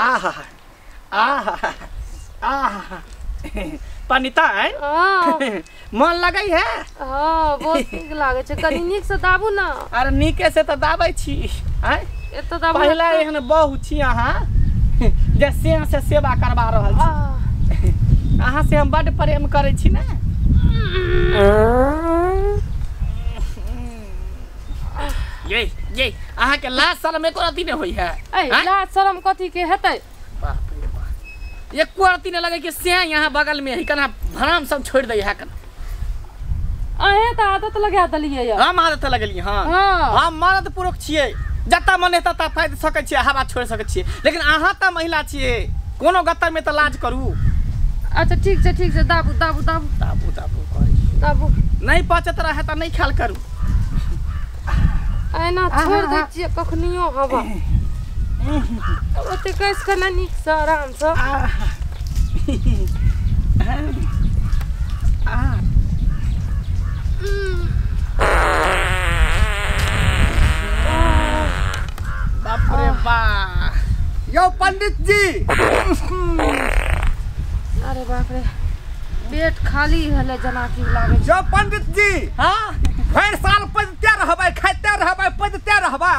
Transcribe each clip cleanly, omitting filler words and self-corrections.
आहा आहा आहा पनिता है। मन लगै है। हाँ बहुत नीक लागै छै। कनी नीक से दाबू ना। अरे नीके से तऽ दाबै छी। आँय एतऽ दाबू। पहिला एहन बहु छी अहाँ जे सेह से सेवा करवा रहल छी। अहाँ से हम बड्ड प्रेम करै छी ने। ये अहाँ के लाज शरम एको रत्ती नहि होइ है। ए लाज शरम कथी के हेतै? बाप रे बाप, एको रत्ती नहि लगै कि से यहाँ बगल में है, कना भराम सब छोड़ दै है कना। अहें तऽ आदत लगा देलियै। हम आदत लगलियै? हाँ हम मर्द पुरुष छियै, जतऽ मन हेतै ततऽ फायद सकै छियै, हवा छोड़ि सकै छियै, लेकिन अहाँ तऽ महिला छियै, कोनो गत्तर में तऽ लाज करू। अच्छा ठीक छै ठीक छै, दाबू दाबू दाबू दाबू दाबू करी दाबू। नहि पचत रहै तऽ नहि ख्याल करू। एना छोड़ि दै छियै कखनियो हवा। ओते कसि कऽ ने नीकसँ आरामसँ। बाप रे बाप। यौ पंडित जी। अरे बाप रे, पेट खाली हले जना की लागै छै। यौ पंडित जी। हाँ भरि साल पदिते रहबै, खाइते रहबै, पदिते रहबै,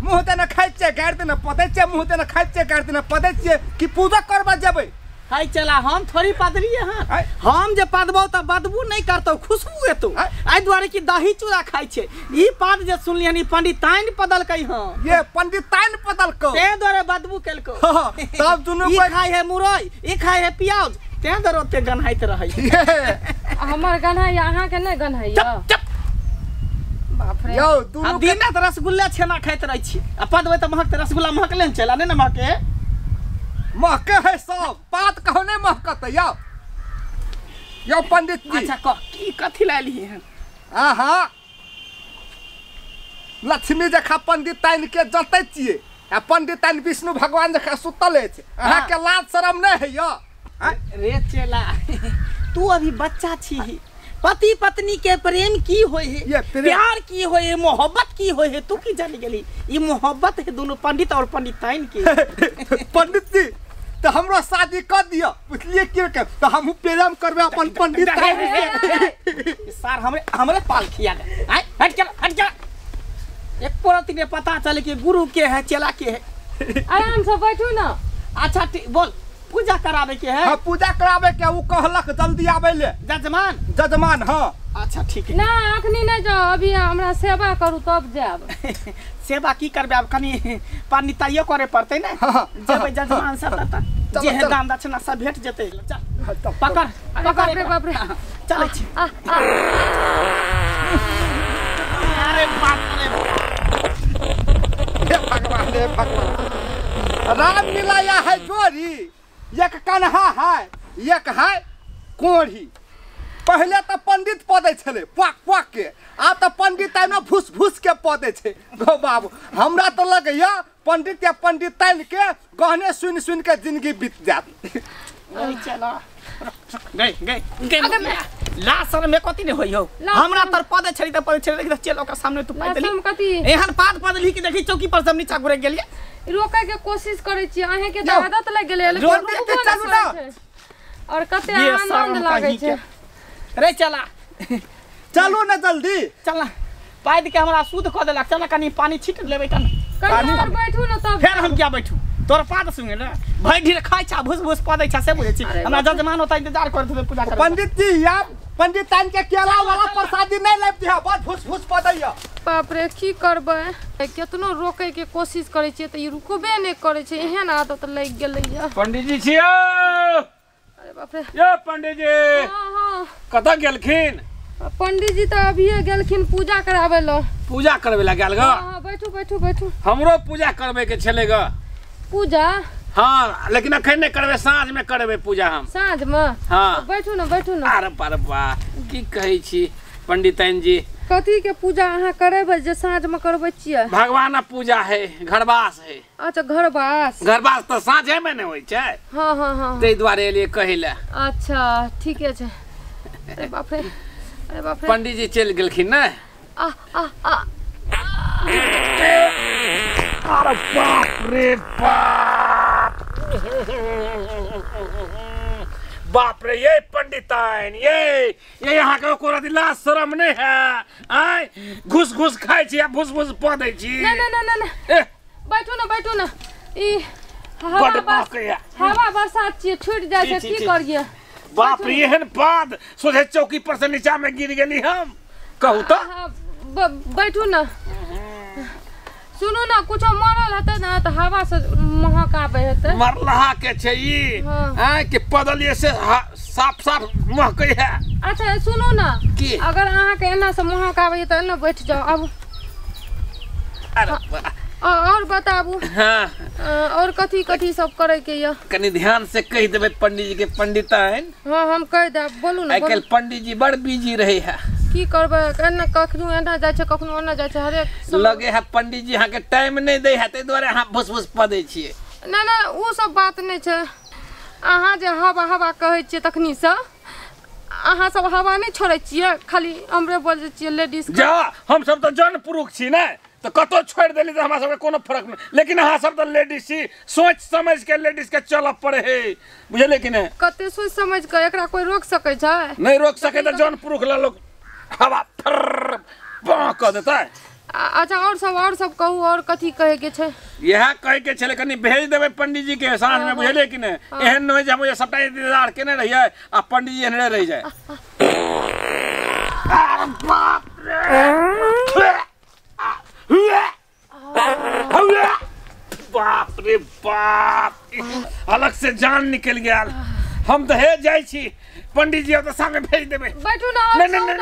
मुँह देने खाइ छियै, गारि देने पदै छियै, मुँह देने खाइ छियै, गारि देने पदै छियै, कि पूजा करबा जेबै? हाय चला, हम थोड़ी पदलियै हँ। हम जे पदबौ तऽ बदबू नहि करतौ, खुशबू एतौ। एहि दुआरे कि दही चूड़ा खाइ छै। ई पद जे सुनलियै ई पंडिताइन पदलकै हँ। ये पंडिताइन पदलकौ, ताहि दुआरे बदबू केलकौ। तब दुनू ई खाइ है मुरई, ई खाइ है प्याज, ताहि दुआरे ओते गन्हाइत रहै। हमर गन्हाइ अहाँके नहि गन्हाइया? यौ दुनू दिन रात रसगुल्ला छेना खाइत रहै छी आ पदबै तऽ महकतै। रसगुल्ला महकले ने चला नहि ने महके? महके है सब बात कहू नहि महकतै। यौ यौ पंडित जी। अच्छा कह, की कथी लए एलियै हन? अहाँ लक्ष्मी जखा पंडिताइन के जतै छियै आ पंडिताइन विष्णु भगवान जखा सुतल अछि। अहाँके लाज शरम नहि है यौ? रे चेला, तू अभी बच्चा छी। पति पत्नी के प्रेम की होय है, प्यार की होय है, मोहब्बत की होय है, तू की जान गेली? ई मोहब्बत है दोनों पंडित और पंडिताइन के। पंडित जी तो हमरो शादी कर दियो, बुझलिए के तो हमहू प्रेम करबे अपन पंडिताइन के। सर हमरे हमरे पाल खिया गए। आय हट चल हट चल। एक रत्ती ने पता चले कि गुरु के है चेला के है। आराम से बैठू ना। अच्छा बोल, पूजा करावे के है? हाँ पूजा करावे के। उ कहलक जल्दी आवे ले। जजमान? जजमान हाँ। अच्छा ठीक है। ना अखनी नहीं जाओ, अभी हमरा सेवा करू तब जाब। सेवा की करबे आब? कनी पानिताइयो करे पड़तै ने। जेबै जजमान सब त जे है दान दक्षिणा सब भेट जेतै। चल पकड़ पकड़। रे बाप रे, चलै छी। अरे बाप रे, हे भगवान हे भगवान। राम मिलाया है जोड़ी, एक कन्हा है एक है कोढ़ी। पहले तो पंडित पदै छलै पक पक के, आब तऽ पंडित आइ ने भूस भूस के पदै छै। गो बाबू हमरा तऽ लगैया पंडित या पंडिताइन के गहने सुनि सुनि के जिंदगी बीत जायत। गई गई गई लाज में कथी नहि होइ हौ। हमरा तर पदै छलै तऽ पदै छलै, लेकिन चल ओकर सामने तू पाइ देली। एहन पाद पदली कि देखी चौकी पर सब नीचा घुरे गेलियै। रोकै के कोशिश करै छी, अहें के तऽ आदत लागि गेलै। चलू ना। और कते आनंद लागै छै। रे चला चलू ना जल्दी चल ना। पाइद के हमरा शुद्ध कऽ देलक। चल ना कनी पानी छीट लेबै। कनी कनी और बैठू ना तब। फेर हम क्या बैठू? तोर पाद सुने ना भाई ढीर खाइ छा भूस भूस पदै छा से बुझै छी। हमरा जजमान होता इंतजार करत हेतै पूजा करे। पंडित जी या पंडिताइन के केला वाला प्रसादी नहीं लेब दिहा, बड़ भूस भूस पदैया। बाप रे की करबै, केतनो रोकै के कोशिश करै छियै तऽ ई रुकबे नहि करै छै। एहन आदत लागि गेलैया। पंडित जी छियै? अरे बाप रे। यौ पंडित जी। हाँ हाँ। कतऽ गेलखिन? पंडित जी तऽ अभिये गेलखिन पूजा कराबै लए। पूजा करबै लए गेल ग? हाँ बैठू बैठू बैठू। हमरो पूजा करबै के छलै ग। पूजा? हाँ लेकिन अखन नहि करबै, साँझ में करबै पूजा हम। साँझ में? हाँ बैठू ना बैठू ना। अरे बाप बा, की कहै छी पंडिताइन जी? कथी के पूजा अहाँ करेबै जे साँझ में करबै छियै? भगवान पूजा है, घरवास है। अच्छा घरवास। घरवास तऽ साँझे में नहि होइ छै। हाँ हाँ हाँ, ताहि दुआरे एलियै कहै लए। अच्छा ठीके छै। अरे बाप रे, अरे बाप रे। पंडित जी चलि गेलखिन ने? आ आ आ अरे बाप रे बाप। बाप रे ये पंडिताइन ये यहाँ के कोरा दिला शर्म नहीं है आय घुस घुस खाइ छी आ भुस भुस प दै छी। ना ना ना ना बैठू ना बैठू ना ई हवा बरसात छियै छूट जाइ छै की करियै। बाप रे एहन पाद सोझे चौकी पर से नीचा में गिर गेली हम कहू तो। बैठू ना सुनू ना कुछो मरल हेतै ना त हवा से महक आबै हेतै। मरलहा के छै ई आय के पदलिए से साफ साफ महकै है। अच्छा सुनू ना अगर अहाँ के एना से महक आबै त एना बैठ जाओ आबू। और बताबू। हाँ और कथी कथी सब करे के ये कनी ध्यान से कह देबै पंडित जी के पंडिताइन। हाँ हम कह देब बोलू ना। आइ काल्हि पंडित जी बड़ बिजी रहे है की करबै एना कखनो एना जाइ छै कखनो ओना जाइ छै हरेक लगे है पंडित जी अहाँके टाइम नहि दै है ताहि दुआरे अहाँ भुस भुस पदै छियै। ना ना ओ सब बात नहि छै अहाँ जे हवा हवा कहै छियै तखनीसँ अहाँ सब हवा नहि छोड़ै छियै खाली हमरे बजै छियै लेडीज। जा हम सब तऽ जन पुरुष छी ने तऽ कतौ छोड़ि देली तऽ हमरा सबके कोनो फर्क नहि लेकिन अहाँ सब तऽ लेडीज छी सोच समझ के लेडीज के चलऽ पड़े है बुझलियै कि नहि। कते सोच समझ के एकरा कोइ रोक सकै छै? नहि रोक सकै तऽ जन पुरुष ला लोग हवा फर्र बाँ कऽ देतै। अच्छा और सब कहू और कथी कहे के छै? इएह कहे के छलै कनी भेज देबै पंडित जी के साँझ में बुझलियै कि नहि। एहन नहि जे हम सबटा इंतजार केने रहियै आ पंडित जी एहने रहि जाय। बाप रे बाप रे बाप अलग से जान निकल गेल। हम तऽ हे जाइ छी पंडित जी तऽ सामने भेज देबै। बैठू ना। नहीं नहीं नहीं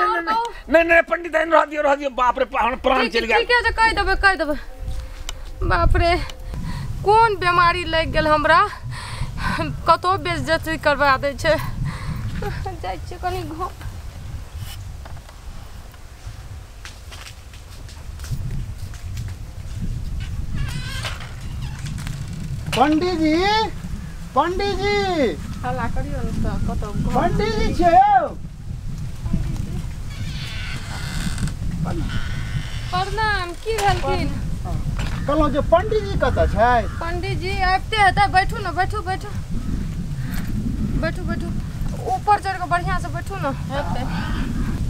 नहीं नहीं पंडित रह दियौ रह दियौ बाप रे हमर प्राण चलि गेल। ठीक है कहि देबै कहि देबै। बाप रे कोन बीमारी लागि गेल हमरा कतौ बेइज्जती करवा दै छै। जाइ छियै कनि घर। पंडित जी पंडित जी हल्ला करियौ ने तऽ कतौ पंडित जी छियै यौ। प्रणाम। की भेलखिन? कहलहुँ जे पंडित जी कतऽ छै? पंडित जी आबिते हेतै बैठू ने बैठू बैठू बैठू बैठू ऊपर चढ़ि कऽ बढ़िआँ से बैठू ने। हेतै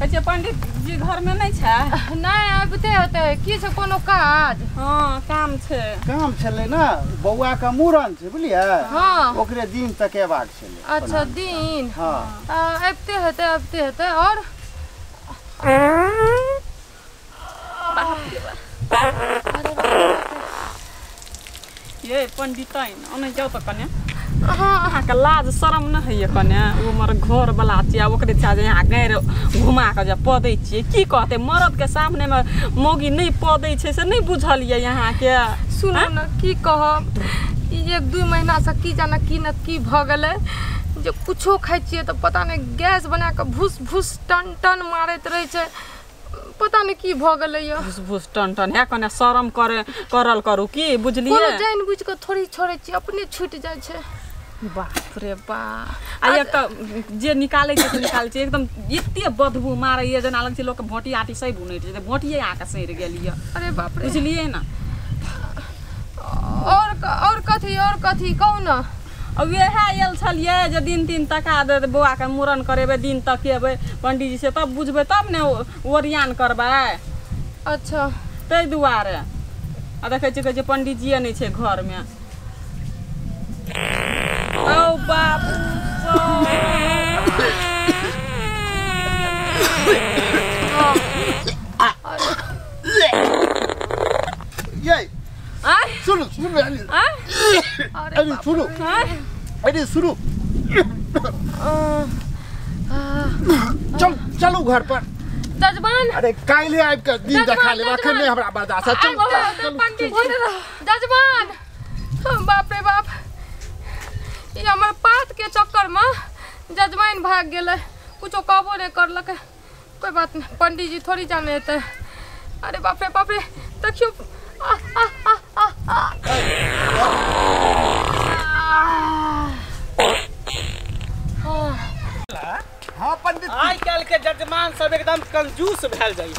कहै छियै पंडित जी घरमे नहि छै? नहि आबिते हेतै। की छै कोनो काज? हाँ काम छै। काम छलै ने बौआके मूड़न छै बुझलियै। हाँ ओकरे दिन तकेबाक छलै। अच्छा दिन। हाँ आबिते हेतै आबिते हेतै। और ये पंडिताइन ओने जाउ तऽ कने अहाँके लाज शरम नहि होइए कने? ओ हमर घरवला छियै ओकरे छै जे अहाँ गारि घुमा कऽ जे पदै छियै की कहतै मरदके सामनेमे मौगी नहि पदै छै से नहि बुझलियै अहाँके? सुनू ने की कहब ई 1-2 महीनासँ की जाने की ने की भऽ गेलै जे कुछो खाइ छियै तऽ पता नहि गैस बना कऽ भूस भूस टन टन मारैत रहै छै पता नहि की भऽ गेलै यऽ। भूस भूस टन टन है कने शरम करे करल करू की बुझलियै? कोनो जानि बुझि कऽ थोड़ी छोड़ै छियै अपने छूटि जाइ छै। बाप रे बाप आ एक तऽ जे निकालै छै से निकालै छै एकदम एते बदबू मारैए जेना लगै छै लोकके भोटी आटी सही बुनैत छै भोटिए आके सड़ि गेल यऽ। अरे बाप रे बुझलियै ने। और कथी कहू ने। वएह आयल छलियै जे दिन तीन तका दे बौआके मूड़न करेबै दिन तकेबै पंडीजी से तब बुझबै तब ने ओरियान करबै। अच्छा ताहि दुआरे आ देखै छियै कहै छै पंडीजीए नहि छै घरमे। औ बाप ये सुनू सुनू अरे सुनू अरे सुनू चल चलू घर पर जजमान। अरे काल्हि आबि कऽ दिन देखा लेब अखन नहि हमरा बर्दाश्त। चल पंडित जी जजमान बाप रे बाप ई हमर पात के चक्कर में जजमान भाग गेलै कुछो कहबो नहि करलकै। कोई बात नहीं पंडित जी थोड़ी जाने हेतै। अरे बाप रे देखियौ आ आ आ आ आ हाँ पंडित आइ काल्हि के जजमान सब सब एकदम कंजूस भेल जाइ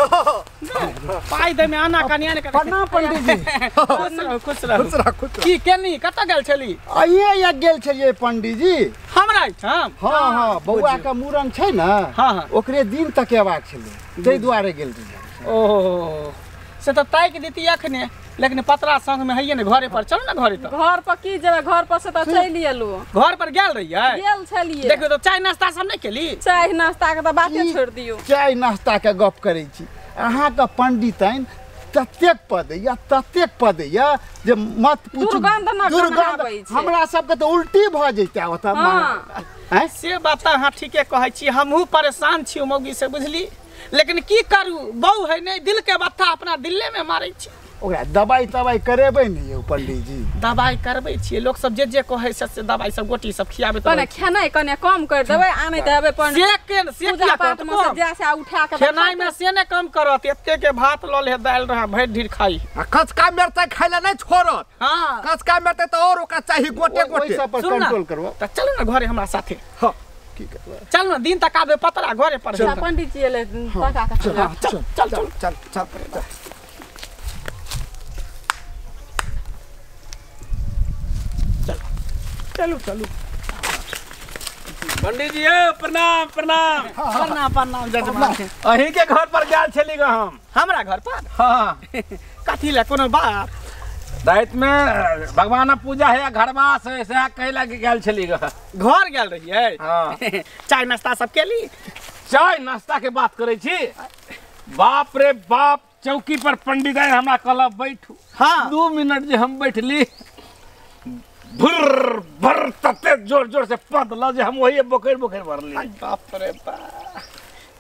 पाइ दै में आना कनिया ने। प्रणाम पंडित जी। खुश रहू खुश रहू। खुश रह खुश रह। की केनी कतऽ गेल छली? अइये या गेल छलियै पंडित जी हमरा एहिठाम। हाँ हाँ, बौआ के मूड़न छै ने। हाँ हाँ, ओकरे दिन तकेबाक छलै, ताहि दुआरे गेल रहियै। ओहो से तऽ ताकि देती अखने, लेकिन पतरा संग में हैये ने। घरे पर चलू ना। घरे तऽ घर पर की जेबै, घर पर से तऽ चलि एलहुँ। घर पर गेल रहियै? गेल छलियै। देखियौ तऽ चाय नाश्ता सब नहि केली? चाय नाश्ता के तऽ बाते छोड़ि दियौ। चाय नाश्ता के गप करै छी। अहाँके पंडिताइन ततेक पदैया ततेक पदैया जे मत पूछू। दुर्गंध न दुर्गंध हमरा सबके तऽ उल्टी भऽ जैते ओतऽ। हाँ। से बात अहाँ ठीके कहै छी, हमहूँ परेशान छी मौगी से बुझली, लेकिन की करू बहू है नहीं, दिल के बत्था अपना दिले में मारै छी। ओकरा दवाई तवाई करेबै ने यौ पंडित जी? दवाई करबै छियै, लोक सब जे जे कहै छै से दवाई सब गोटी सब खियाबै। कने खेनाइ कने कम कर देबै, आनै देबै पंडित से के से पूजा पाठ में से जा से उठा के खेनाइ में से ने कम करत। एते के भात लऽ ले दालि रहा भरि ढीर खाई। आ कचका मिरचाई खाइ ला नहीं छोड़त। हां कचका मिरचाई त और ओकरा चाही गोटे गोटे। ओहि सब पर कंट्रोल करबो त चलू ना घरे हमरा साथे। हां की करबै, चल ना दिन तक आबे पतरा घरे पर। पंडित जी एले तका के चल चल चल चल चल। चलू चलू पंडित जी प्रणाम प्रणाम। प्रणाम प्रणाम जजमान। अहीं के घर पर गेल छली ग हम। हमरा घर पर? हाँ। कथी ले कोनो बात? राति में भगवान पूजा है घरवास है से कहे ला गेल छली ग। घर गेल रहियै? हाँ। चाय नाश्ता सब केली? चाय नाश्ता के बात करै छी, बाप रे बाप चौकी पर पंडित आइ हमरा कहलक बैठू। हाँ। 2 मिनट जे हम बैठली भुर भर तते जोर जोर से पदल जे हम वही बोखर बोखर भरली। बाप रे बाप,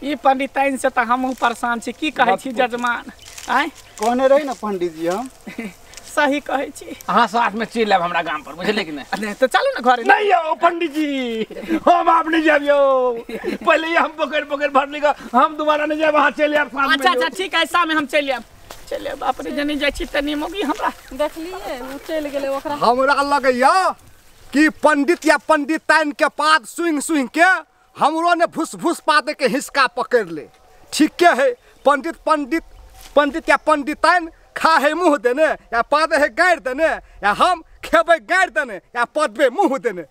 ई पंडिताइन से तऽ हमहूँ परेशान छी। की कहै छी जजमान? आँय कहने रही ना पंडित जी हम सही कहै छी। अहाँ साथ में चलि आयब हमरा गाम पर, बुझलियै कि नहि? नहि तऽ चलू ने घरे। नहीं यौ पंडित जी हम आब नहीं जायब यौ, पहले हम बोखर बोखर भरली ग, हम दोबारा नहीं जायब, अहाँ चलि आयब साथ में। अच्छा अच्छा ठीक है, शाम में हम चलि आयब। चले बाप रे जनी जाइ छी तनी मौगी हमरा देखलियै ओ चलि गेलै ओकरा। हमरा लगैया कि पंडित या पंडिताइन के पाद सुनि सुनि के हमरो ने भूस भूस पाद के हिसका पकड़ ले। ठीके है, पंडित पंडित पंडित या पंडिताइन खा है मुँह देने या पाद है गाड़ि देने, या हम खेबै गाड़ि देने या पदबे मुँह देने।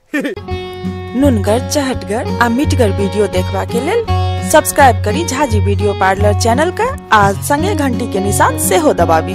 नुनगर चहटगर आ मिठगर वीडियो देखबा के लेल सब्सक्राइब करी झाजी वीडियो पार्लर चैनल का आ संगे घंटी के निशान सेहो दबाबी।